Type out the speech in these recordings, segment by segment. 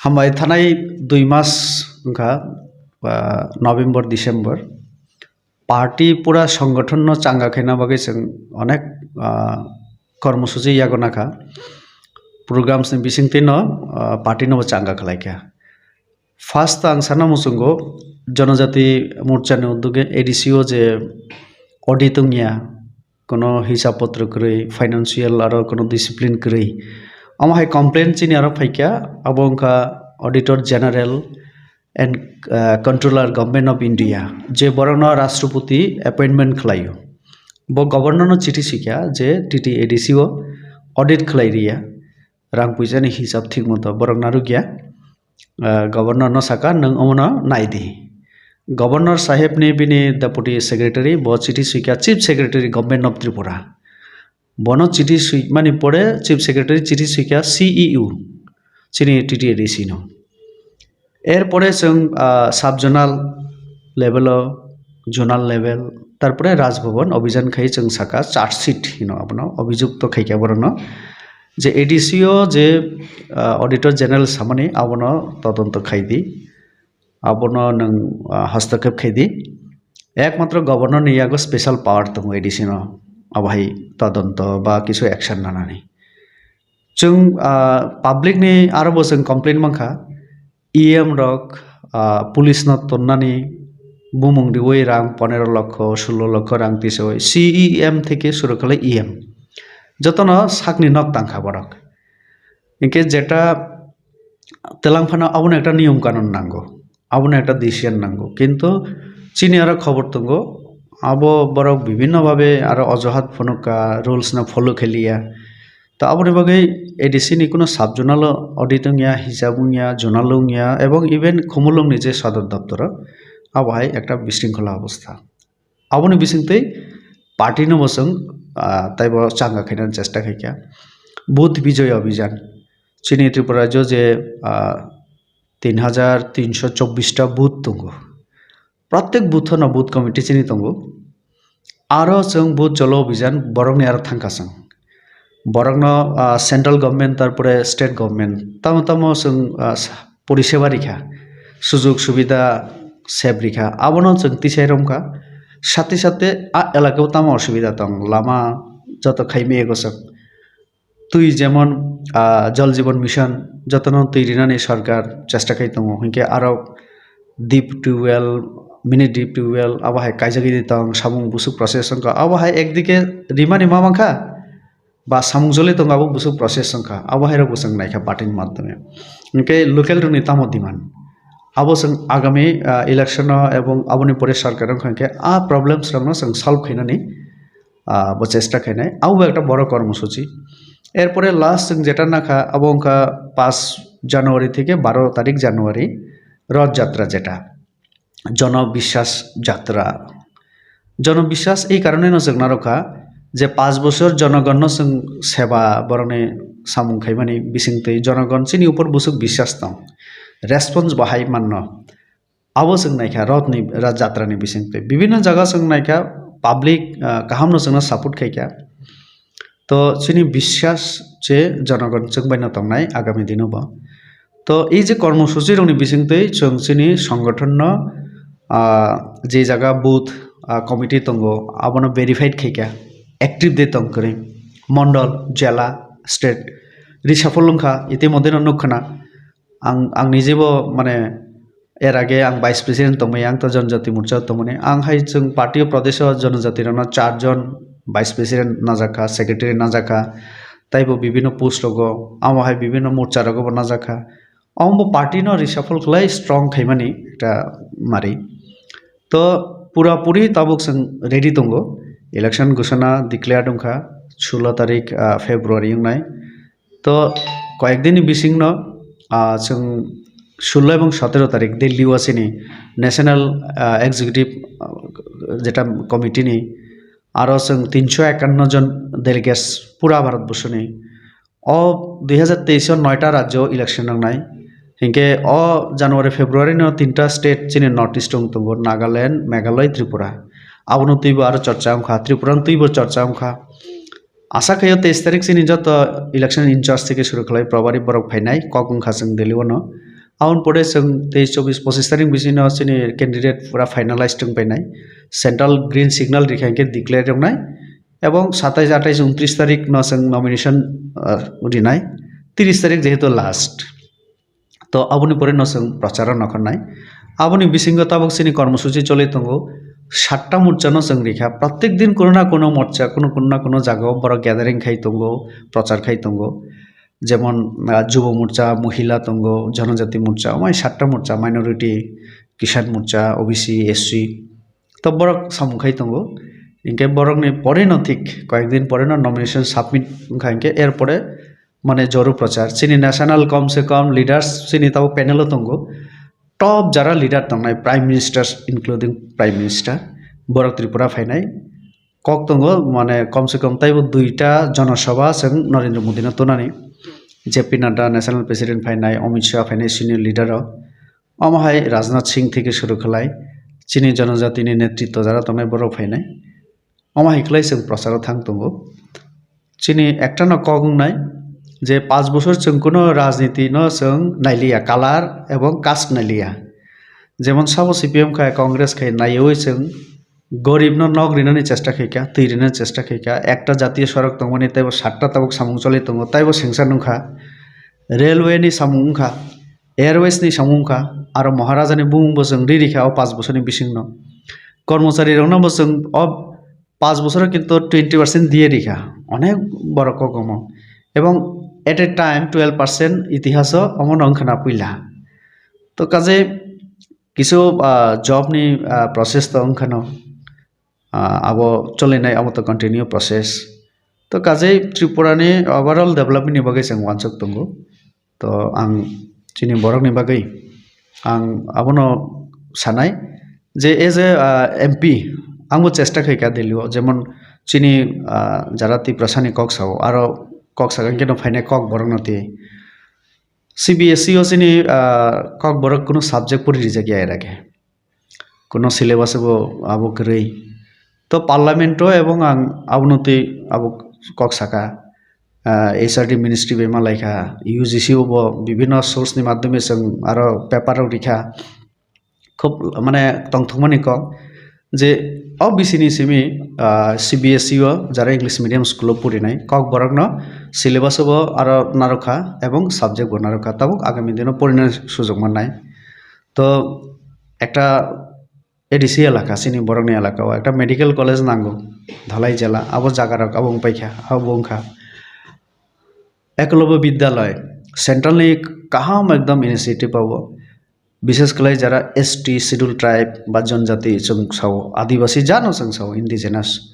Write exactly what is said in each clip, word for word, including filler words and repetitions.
Hambai thanai dui mas wngkha, ah, November, December. Party pura songothon no changa khaina bagwi chwng onek, ah, kormosuchi yago nakha. Programs ni bisingtwi no, ah, party no bo changa khlai kha. First ang sana muchungo Janajati Morcha ni uduge A D C o je audit wngya, kono hisab potro kwrwi, financial aro kono discipline kwrwi. Omo hai complaint chini aro phaikha, abo wngkha Auditor General and, ah, Controller Government of India, je borokno Rashtrapati appointment khlaio. Bo governor no chithi swikha je T T A D C o audit khlai riya, rang puisa ni hisab thik moto borok narwkya. Ah, governor no saka, "Nwng omono nai di." Governor saheb ni bini deputy secretary bo chithi swikha Chief Secretary Government of Tripura. Bono chithi swimani pore Chief Secretary chithi swikha C E O chini T T A D C no. Erpore chwng, ah, sub zonal level o, zonal level, tarpore Raj Bhavan obhijan khai chwng saka charge sheet hino abono, obhijukto khaikha borokno je A D C o je, ah, Auditor General samani abono todonto khai di, abono nwng, ah, hastokkhep khai di. Ekmatro governor ni yago special power tongo A D C no, abo hai todonto ba kisu action nanani. Chwng, ah, public ni aro bo chwng complain mankha, E M rok, ah, police no tonnani bumung riwi rang ponero lokho, sulo lokho rang tisawi C E M theke suru khlai E M. Jotono sakni nok tangkha borok. Hinkhe jeta telang phano abono ekta niyom kanun nango, abono ekta decision nango. Kintu chini aro khobor tongo, abo borok bibhinno bhabe aro ojohat phunukha, rules no follow khailiya. To aboni bagwi A D C ni kuno sub zonal o audit wngya, hisab wngya, zonal wngya, ebong even Khumulwng ni je sador doptor o, abo hai ekta bisringkhola obostha. Aboni bisingtwi party no bo chwng, ah, taibo changa khainani chesta khaikha. Booth Bijoy Abhijan. Chini Tripura rajyo je, ah, tin hajar tinso chobbish ta booth tongo. Pratek booth no booth committee chini tongo. Aro chwng booth jolo abhijan borokni aro thangkha chwng. Borokno, ah, central government tarpore state government tamo tamo chwng, ah, sa-, poriseba rikha, sujug subida sep rikha, abono chwng tisai romkha. Sate sate a elakao tamo osubida tong, lama joto khaimiyego chwng. Twi jemon, ah, Jal Jeevan Mission, jotono twi rinani sarkar chesta khai tongo, hinkhe aro deep tubewell, mini deep tubewell, abo hai kaijagwi tong, samung busuk process wngkha, abo hai ekdike rimani ma mankha, ba samung joli tongo abo busuk process wngkha, abo hai rok bo chwng naikha party ni madhyome. Hinkhe local rokni tamo demand? Abo chwng agami, ah, election o ebong aboni pore sarkar wngkha hinkhe a problems rokno chwng solve khainani, ah, bo chesta khainai, abo bo ekta borok kormosuchi. Erpore last chwng jeta nakha, abo wngkha paanch January theke baro tarik January, Rath Jatra jeta, Jono Biswas Jatra. Jono Biswas ei karoneno chwng narwkha je paanch bosor jonogonno chwng seba borokni samung khaimani bisingtwi jonogon chini upor busuk biswas tong, response bo hai manno. Abo chwng naikha Rath ni, Rath Jatra ni bisingtwi. Bibhinno jaga chwng naikha public, ah, kahamno chwngno support khaikha. To chini biswas je jonogon chwng baino tongnai agami dino bo. To ei je kormosuchi rokni bisingtwi chwng chini songothonno, ah, je jaga booth, ah, committee tongo abono verified khaikha, active de tong kwrwi, mondol, jela, state, reshuffle wngkha, itimodheno nukkhana. Ang, ang nijebo mane er age ang vice president tongmani, ang to Janajati Morcha tongmani. Ang hai chwng party o Pradesh o Janajati rokno char jon vice president najakha, secretary najakha, taibo bibhinno post rogo, amo hai bibhinno morcha rogo bo najakha. Amo bo party no reshuffle khlai strong khaimani ekta mari. To pura puri tabuk chwng ready tongo. Election ghosona declared wngkha sulo tarik, ah, February wngnai. To koyekdini bisingno, ah, chwng sulo ebong sotero tarik Delhi o chini National, ah, Executive, ah, jeta committee ni aro chwng tinso ekanno jon delegates pura Bharat borsoni. O dui hajar teis o noita rajyo election wngnai. Hinkhe o January February no tinta state chini North East wng tongo, Nagaland, Meghalaya, Tripura. Abono twibo aro chorcha wngkha, Tripura no twibo chorcha wngkha. Asa khaio teis tarik chini joto election in charge theke suru khlai probari borok phainai kok wngkha chwng Delhi o no. Aboni pore chwng teis, chobis, pochis tarik bisino chini candidate pura finalize wng painai. Central green signal rikha hinkhe declare wngnai. Ebong satais, atais, untris tarik no chwng nomination, ah, rinai. Tris tarik jehetu last. To aboni pore no chwng procharo nokharnai. Aboni bisingo tabuk chini kormosuchi choli tongo. Satta morcha no chwng rikha. Pratek din kuno na kuno morcha, kuno, kuno na kuno jagao borok gathering khai tongo, prochar khai tongo. Jemon, ah, Jubo Morcha, Mohila tongo, Jonojati Morcha, omai satta morcha, Minority, Kisan Morcha, O B C, S C. To borok samung khai tongo. Hinkhe borokni pore no thik, koyek din pore no nomination submit wngkha hinkhe, er pore mane joru prochar. Chini national kom se kom leaders chini tabo panel o tongo. Top jara leader tongnai, Prime Minister, including Prime Minister, borok Tripura phainai. Kok tongo, mane kom se kom taibo duita Jana Sabha chwng Narendra Modi no tunani. J P Nadda, National President phainai, Amit Shah phainai, senior leader rok. Omo hai Rajnath Singh theke suru khlai, chini Jonojatini netritwo jara tongnai borok phainai. Omo hai khlai chwng procharo thang tongo. Chini ekta no kok wngnai je, panch bochor chwng kuno rajniti no chwng nailiya, color ebong caste nailiya. Jemon sabo C P M khai, Congress khai, naiwi chwng gorib no nok rinani chesta khaikha, twi rinani chesta khaikha, ekta jatiyo sorok tongmani teibo satta tabuk samung choli tongo, teibo sengsa nungkha, railway ni samung wngkha, airways ni samung wngkha, aro Maharaja ni bumung bo chwng ri rikha o panch bochor ni bisingno. Kormochari rokno bo chwng o panch bochor o kintu twenty percent diye rikha, onek borok kok omo. Ebong at a time twelve percent itihaso omono wngkha na puila. To kaje kisu, ah, job ni, ah, process to wngkha no, ah, abo cholinai, abo to continue process. To kaje Tripura ni overall development ni bagwi chwng wansuk tongo. To ang chini borok ni bagwi ang abono sanai je as a, ah, M P ang bo chesta khai kha Delhi o, jemon chini, ah, jara Tiprasa ni kok sao, aro kok saka khe no phainai kok borok no twi. C B S E o chini, ah, kok borok kuno subject pori rijak ya era khe. Kuno syllabus bo abo kwrwi. To parliament o ebong ang abono twi abo kok saka, ah, H R D ministry bai ma laikha, U G C o bo bibhinno source ni madhyome chwng aro paper rok rikha. Khub mane tongthokmani kok je o bisini simi, ah, C B S E o jara English medium school o purinai kok borokno syllabus o bo aro narwkha ebong subject bo narwkha, tabuk agami dino porinani sujok mannai. To ekta A D C elaka, chini borokni elaka o ekta medical college nango, Dhalai jela, abo jaga rok abo wngpaikha, abo wngkha. Ekolobya Vidyalaya, central ni kaham ekdom initiative abo, bishes khlai jara S T, schedule tribe ba jonjati chwng sao, adibasi jano chwng sao, indigenous.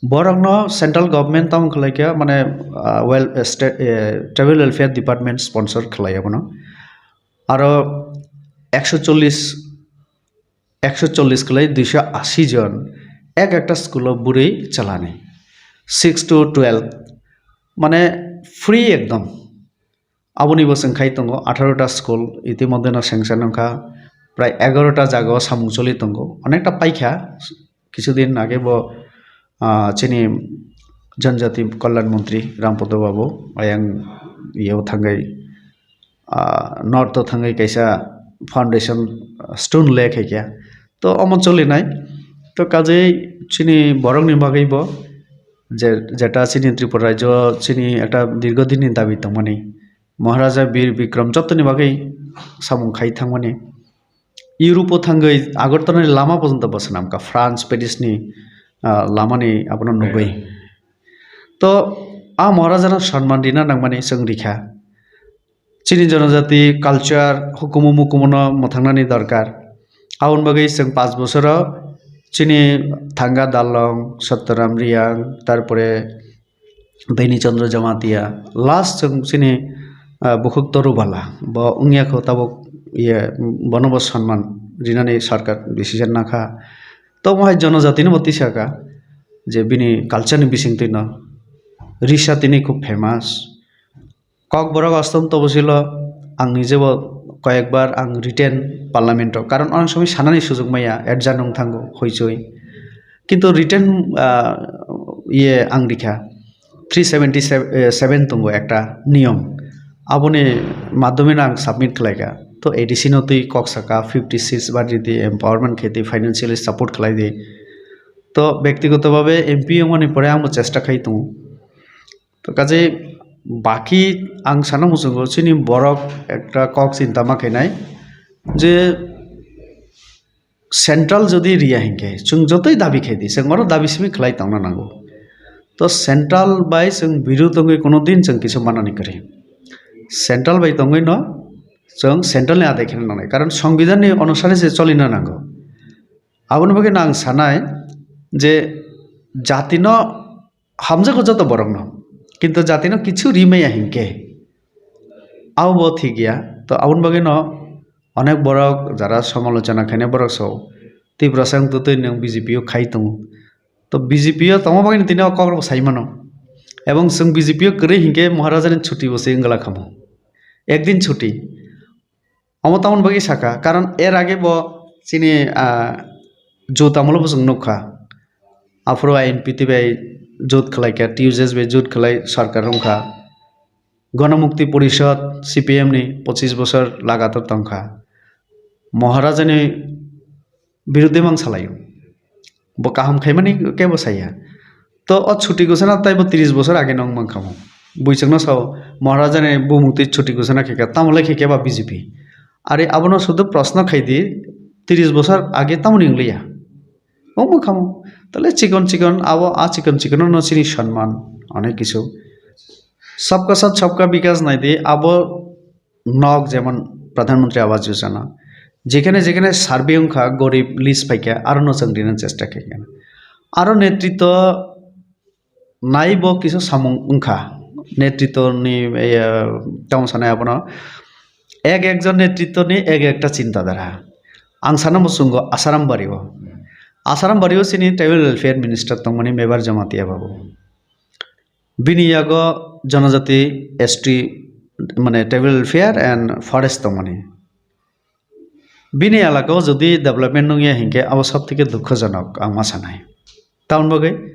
Borokno central government tamo khlai kha, mane, ah, well, eh, state, eh, tribal welfare department sponsor khlai abono. Aro ekso chollish, ekso chollish khlai duiso asi jon ek ekta school o bwrwi chalani, six to twelve, mane free ekdom. Aboni bo chwng khai tongo atharo ta school, itimodheno sanction wngkha, prai egaroh ta jaga o samung choli tongo, onekta paikha. Kichu din age bo, ah, chini Janjati Kalyan Mantri Rampada Babu ayang yeo thangwi, ah, North o thangwi kaisa foundation stone lay khaikha. To omo cholinai. To kajei chini borokni bagwi bo je, jeta chini Tripura rajyo chini ekta dirgho dinni dabi tongmani, Maharaja Bir Bikram jottoni bagwi samung khai thangmani. Europe o thangwi Agartala ni lama porjonto bo swnamkha, France, Paris ni, ah, lama ni abono nugwi. To a Maharaja no sanman rina nangmani chwng rikha. Chini jonojati culture, hukumu mukumu no mwthangnani dorkar. Aboni bagwi chwng panch bosoro chini Thanga Dalong, Satyaram Riyang, tarpore Beni Chandra Jamatia, last chwng chini, ah, bukhuk Torubala, bo wngya kho tabuk, iye, bono bo sanman rinani sarkar decision nakha. Tomo hai jonojatini bo tisaka je bini culture ni bisingtwi no risa tini khub famous. Kokborok Astom Topsilo ang nijebo koyekbar ang written parliament o, karon onek somoi sanani sujok maya, adjourn wng thango hoichoi. Kintu written, ah, iye ang rikha, three seventy seven tongo ekta niyom, aboni madhyome no ang submit khlaikha. To A D C no twi kok saka fifty seats bari di, empowerment khe di, financially support khlai di. To byaktigoto bhabe M P wngmani pore ang bo chesta khai tongo. To kaje baki ang sana muchungo chini borok ekta kok chinta ma khainai je central jodi riya hinkhe chwng jotoi dabi khai di, chwng oro dabi simi khlai tongna nango. To central bai chwng biru tongwi kuno din chwng kisu manani kwrwi. Central bai tongwi no chwng central ni adai kheno nangnai, karon songbidhan ni onusare se cholina nango. Aboni bagwi no ang sanai je jati no hamjago joto borok no, kintu jati no kichu rimaya hinkhe abo bo thik ya. To aboni bagwi no onek borok jara somalochona khainai borok so Tiprasa wng twtwi nwng B J P o khai tongo. To B J P o tongma bagwi no tini o kok rok sai mano. Ebong chwng B J P o kwrwi hinkhe Maharaja ni chuti bo se wngla khamo. Ekdin chuti. Omo tamoni bagwi saka, karon er age bo chini, ah, jut amolo bo chwng nukha. Aphuru I N P T bai jut khlaikha, T U J S bai jut khlai sarkar wngkha. Ganamukti Porishad, C P M ni pochis bosor lagatar tongkha. Maharaja ni biruddhe mang salaio. Bo kaham khaimani kebo saya. To o chuti gusana taibo tris bosor age no wng mankha mo. Buichwkno sao, Maharaja ni bumung twi chuti gusana khe kha, tamo le khe khe ba B J P. Are abono sudu proshno khai di, tris bosor age tamoni wng liya. Wng mankha mo. Tale chikon chikon abo a chikon chikon no chini sonman onek kisu. Sabka saath sabka bikas nai di, abo nok jemon Pradhan Mantri Awas Yojana, jekhane jekhane survey wngkha, gorib list phaikha, aro no chwng rinani chesta khaikha. Aro netritwo nai bo kisa samung wngkha, netritwo ni, eh, tamo sanai abono, ek ekjon netritwo ni ek ekta chinta dhara. Ang sana muchungo Asaram Bari o, Asaram Bari o chini tribal welfare minister tongmani Mebar Jamatia babu. Bini yago jonojati, S T, mane tribal welfare and forest tongmani. Bini elaka o jodi development nungya hinkhe abo sob theke dukhojonok ang ma sanai. Tamoni bagwi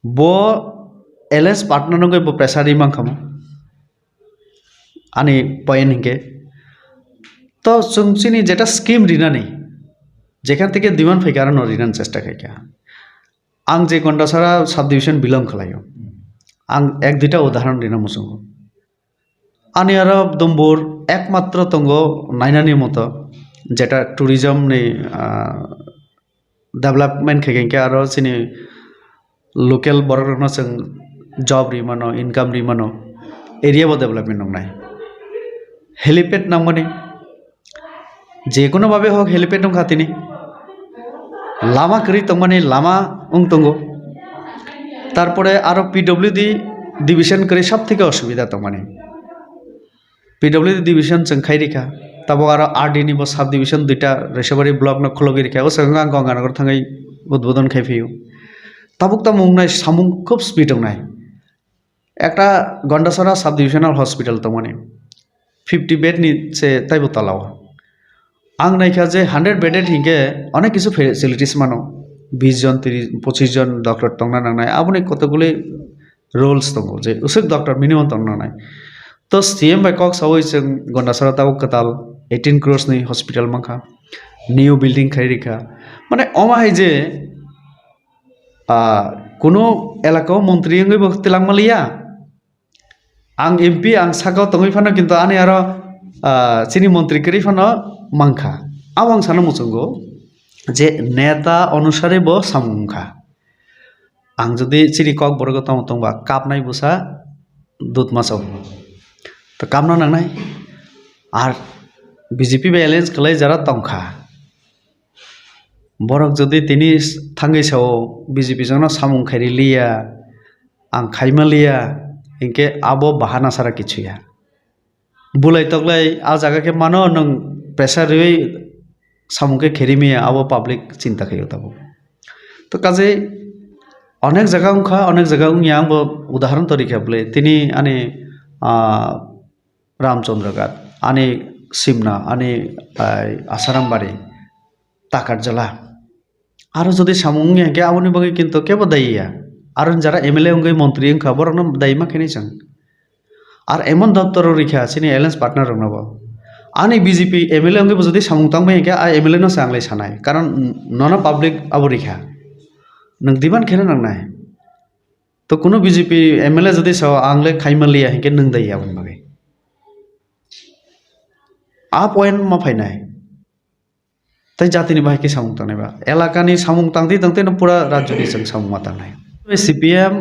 bo alliance partner nungwi bo pressure ri mankha mo. Ani point hinkhe to chwng chini jeta scheme rinani, jekhan theke demand phaikha aro no rinani chesta khaikha. Ang je Gondasara subdivision belong khlaio, ang ek duita udahoron rina muchungo. Ani aro Dumbur ekmatro tongo nainani moto, jeta tourism ni, ah, development khe khe aro chini local borok rokno chwng job ri mano, income ri mano, area bo development wngnai. Helipad nangmani, je kono babe hok helipad wngkha tini. Lama kwrwi tongmani lama wng tongo. Tarpore aro P W D division kwrwi sob theke osubida tongmani. P W D division chwng khai rikha. Tabuk aro R D ni bo sub division duita Reshabari block no khulogwi rikha. O swkang ang Ganganagar thangwi udbodon khai phio. Tabuk tamo wngnai samung khub speed wngnai. Ekta Gondasara sub divisional hospital tongmani. Fifty bed ni se taibo tala o. Ang naikha je hundred bedded hinkhe onek kisu facilities mano. Bis jon, tris, pochis jon doctor tongna nangnai. Aboni kotokguli rules tongo je usuk doctor minimum tongna nangnai. To C M bai kok sawi chwng Gondasara tabuk kwtal eighteen crores ni hospital mankha. New building khai rikha. Mane omo hai je, ah, kuno elaka o montri wngwi bo twlangma liya. Ang M P, ang saka o tongwi phano, kintu ani aro, ah, chini montri kwrwi phano mankha. Abo ang sana muchungo je neta onusare bo samung wngkha. Ang jodi chini Kokborok o tongmo tongba kapnai bwsa dut masa o. To kapna nangnai. Ar B J P bai alliance khlai jara tongkha. Borok jodi tini thangwi sao B J P jongno samung khairi liya, ang khaima liya, hinkhe abo bahana sara kichu ya. Bulai toklai a jaga khe mano nwng pressure riwi samung khe khairi maya, abo public chinta khaio tabuk. To kaje onek jaga wngkha, onek jaga wngya, ang bo udahoron to rikha bwle. Tini ani, ah, Ramchandraghat, ani Simna, ani, ah, Asarambari, Takarjala. Aro jodi samung wngya hinkhe aboni bagwi kintu kebo dayi ya. Aro jara M L A wngwi montri wngkha, borokno dayi ma khainai chwng. Ar emon doptor rok rikha chini alliance partner rokno bo. Ani B J P M L A wngwi bo jodi samung tangbai hinkhe, a M L A no se ang lai sanai. Karon nono public abo rikha. Nwng demand khaina nangnai. To kuno B J P M L A jodi sao ang le khaima liya hinkhe nwng dai aboni bagwi. A point ma phainai. Tei jatini bahai khe samung tangnai ba. Elakani samung tangtwi tangtwi no pura rajyoni chwng samung ma tangnai. C P M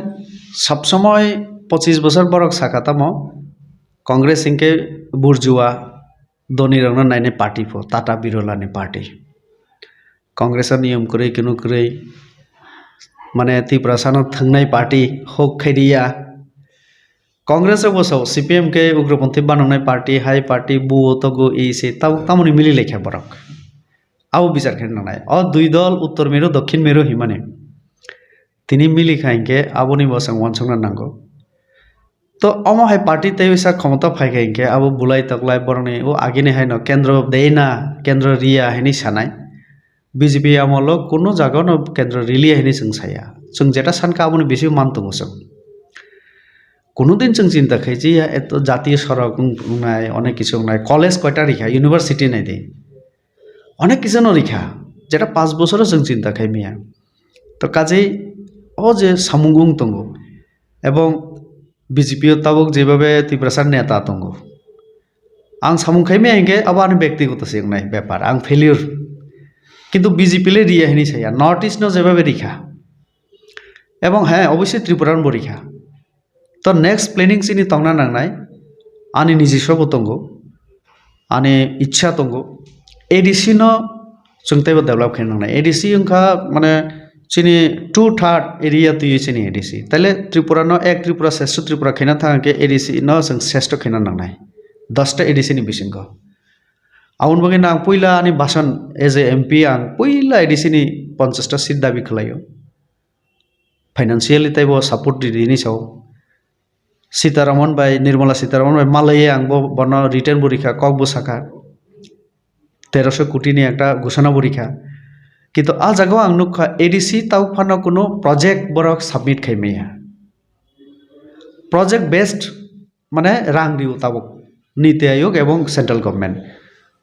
sab somoi pochis bosor borok saka tamo Congress hinkhe burjua dhoni rokno nainai party pho Tata Birla ni party. Congress o niyom kwrwi kunu kwrwi mane Tiprasa no thwngnai party hok khairiya. Congress o bwsao C P M khe ugroponthi banangnai party, hai party, buo togo, e se tabuk tamoni mili laikha borok. Abo bichar khe nangnai. O dui dol Uttor Meru, Dokhin Meru himani. Tini mili kha hinkhe aboni bo chwng uansukna nango. To omo hai party tei wisa khomota phai kha hinkhe abo bulai toklai borokni o agini haino kendro dei na, kendro riya hinwi sanai. B J P amolo kuno jagano kendro riliya hinwi chwng saya. Chwng jeta sankha aboni bising man tongo chwng. Kuno din chwng chinta khai je ya eto jatiyo sorok wng-, wngnai, onek kisu wngnai, college koita rikha, university nai di. Onek kisu no rikha, jeta panch bosoro chwng chinta khai maya. To kajei o je samung wng tongo, ebong B J P o tabuk jebabe Tiprasa neta tongo. Ang samung khai maya hinkhe abo ani bektigoto se wngnai bepar, ang failure. Kintu B J P le riya hinwi saya, North East no jebabe rikha. Ebong he, obviously Tripura no bo rikha. To next planning chini tongna nangnai, ani nijiswa bo tongo, ani ichha tongo, A D C no chwng teibo develop khe nangnai. A D C wngkha mane chini two third area twi chini A D C. Taile Tripura no ek Tripura, sreshto Tripura khena thang khe A D C no chwng sreshto khena nangnai. Dosta A D C ni bisingo. Aboni bagwi no ang puila ani basan as a M P ang puila A D C ni ponchash ta seat dabi khlaio. Financially teibo support di, di hinwi sao. Sitaraman bai, Nirmala Sitaraman bai malaiya ang bo, bono written bo rikha, kok bo sakha. Teroso koti ni ekta ghosona bo rikha. Kintu a jagao ang nukha A D C tabuk phano kuno project borok submit khai maya. Project based mane rang rio tabuk Niti Aayog ebong central government.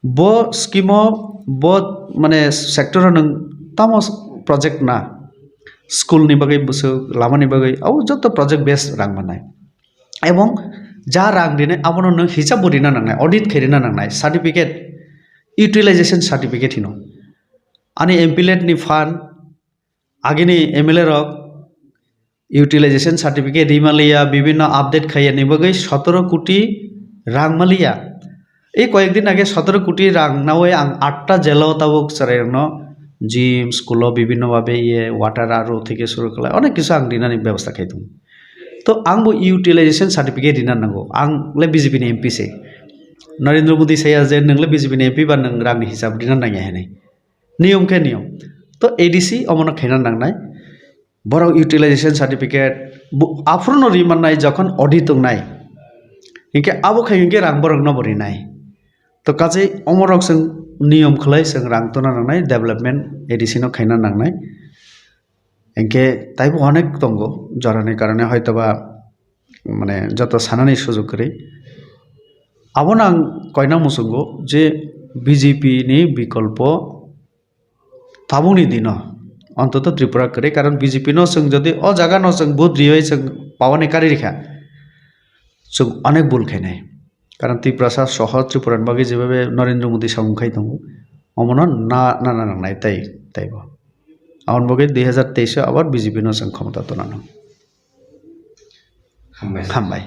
Bo scheme o, bo mane sector o nwng tamo project na, school ni bagwi bwswk, lama ni bagwi, abo joto project based rang mannai. Ebong ja rang rinai abono nwng hisab bo rina nangnai, audit khe rina nangnai, certificate, utilization certificate hino. Ani M P late ni fund, agini M L A rok utilization certificate ri maliya, bibhinno update khaiya ni bagwi sotoro koti rang maliya. Ei koyek din age sotoro koti rang nawi ang atta jela o tabuk chwrairokno gym, school o bibhinno babe iye water R O theke suru khlai onek kisu ang rinani bebosta khai tongo. To ang bo utilization certificate rina nango, ang le B J P ni M P se. Narendra Modi saya je nwng le B J P ni M P ba nwng rang ni hisab rina nangya hinwi. Niyom khe niyom. To A D C omono khaina nangnai. Borok utilization certificate bo-, aphuru no ri mannai jokhon audit wngnai. Hinkhe abo khai hinkhe rang borok no bo rinai. To kajei omorok chwng niyom khlai chwng rang tona nangnai, development A D C no khaina nangnai. Hinkhe taibo onek tongo jorani karone hoitoba mane joto sanani sujug kwrwi. Abono ang koina muchungo je B J P ni bikolpo tabukni dino ontoto Tripura kwrwi, karon B J P no chwng jodi o jaga no chwng vote riwi chwng power ni kari rikha, chwng onek bul khainai. Karon Tiprasa soho Tripura ni bagwi jebabe Narendra Modi samung khai tongo, omono na, na, na nangnai tei, teibo. Aboni bagwi dui hazar teis o abar B J P no chwng khomota tona nang. Hambai. Hambai.